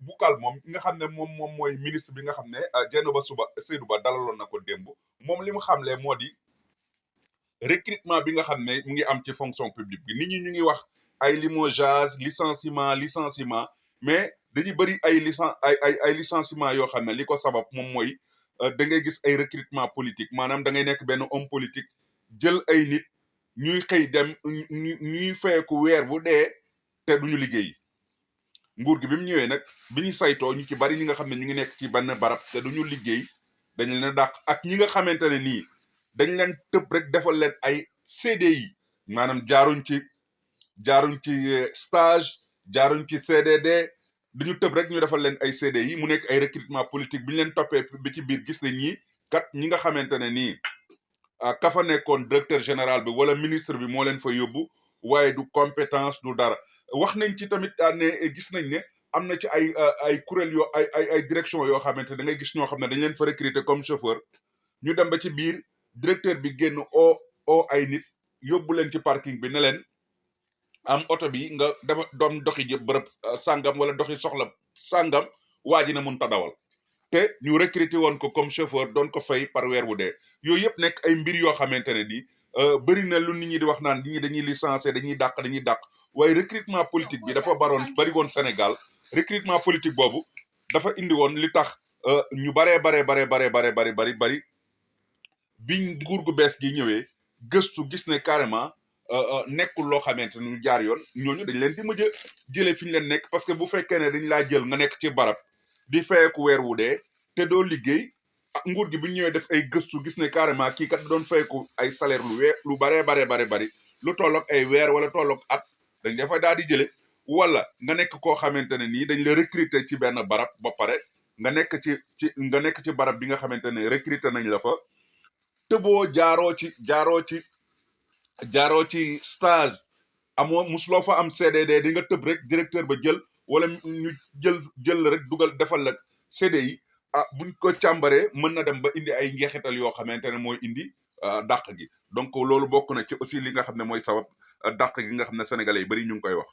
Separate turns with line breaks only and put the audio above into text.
Boucal moom nga xam ne moom mooy ministre bi nga xam ne Dieynaba Seydou Ba dalaloon na ko démb moom li mu xamle moo di recrutement bi nga xam ne mu ngi am ci fonction publique bi nit ñi ñu ngi wax ay limogeage licenciement mais dañuy bëri ay licenciement yoo xam ne li ko sabab moom mooy da ngay gis ay recrutement politique maanaam da ngay nekk benn homme politique jël ay nit ñuy xëy dem ñuy feeku weer bu dee te duñu liggéey nguur gi bi mu ñëwee nag bi ñu saytoo ñu ci bari ñi nga xam ne ñu ngi nekk ci benn barab te duñu liggéey dañ leen a dàq ak ñi nga xamante ne nii dañ leen tëb rek defal leen ay CDI maanaam jaaruñ ci stage jaaruñ ci CDD duñu tëb rek ñu defal leen ay CDI mu nekk ay recrutement politique bi ñu leen toppee bi ci biir gis ne ñi kat ñi nga xamante ne nii ka fa nekkoon directeur général bi wala ministre bi moo leen fa yóbbu waaye du compétence du dara wax nañ ci tamit ne gis nañ ne am na ci ay kuréel yoo ay direction yoo xamante da ngay gis ñoo xam ne dañ leen fa recruter comme chauffeur ñu dem ba ci biir directeur bi génn o ay nit yóbbu leen ci parking bi ne leen am oto bi nga dafa doom doxi jë bërëb sàngam wala doxi soxla sàngam waa ji na mun ta dawal te ñu recruter woon ko comme chauffeur doon ko fay par weer bu dee yooyu yëpp nekk ay mbir yoo xamante ne nii bëri na lu nit ñi di wax naan nit ñi dañuy licencier dañuy dàq waaye recrutement politique bi dafa bari woon Sénégal recrutement politique boobu dafa indi woon li tax ñu baree bari biñ nguur gu bees gi ñëwee gëstu gis ne carrément nekkul loo xamante ne ñu jaar yoon ñooñu dañ leen di mujj a jëlee fi ñu leen nekk parce que bu fekkee ne dañ laa jël nga nekk ci barab di fayeku weer wu dee te doo liggéey nguur gi bi ñu ñëwee def ay gëstu gis ne carrément kii kat doon fayeku ay salaire lu baree bari lu tolloog ay weer wala tolloog at dañ dafa daal di jële wala nga nekk koo xamante ne nii dañ la recruter ci benn barab ba pare nga nekk ci barab bi nga xamante ne recruter nañ la fa tëboo jaaroo ci stage amoo musuloo fa am CDD di nga tëb rek directeur ba jël wala ñu jël rek dugal defal la CDI buñ ko càmbaree mën na dem ba indi ay njeexital yoo xamante ne mooy indi dàq gi donc loolu bokk na ci aussi li nga xam ne mooy sabab dàq gi nga xam ne sénégalais yi bari ñu ngi koy wax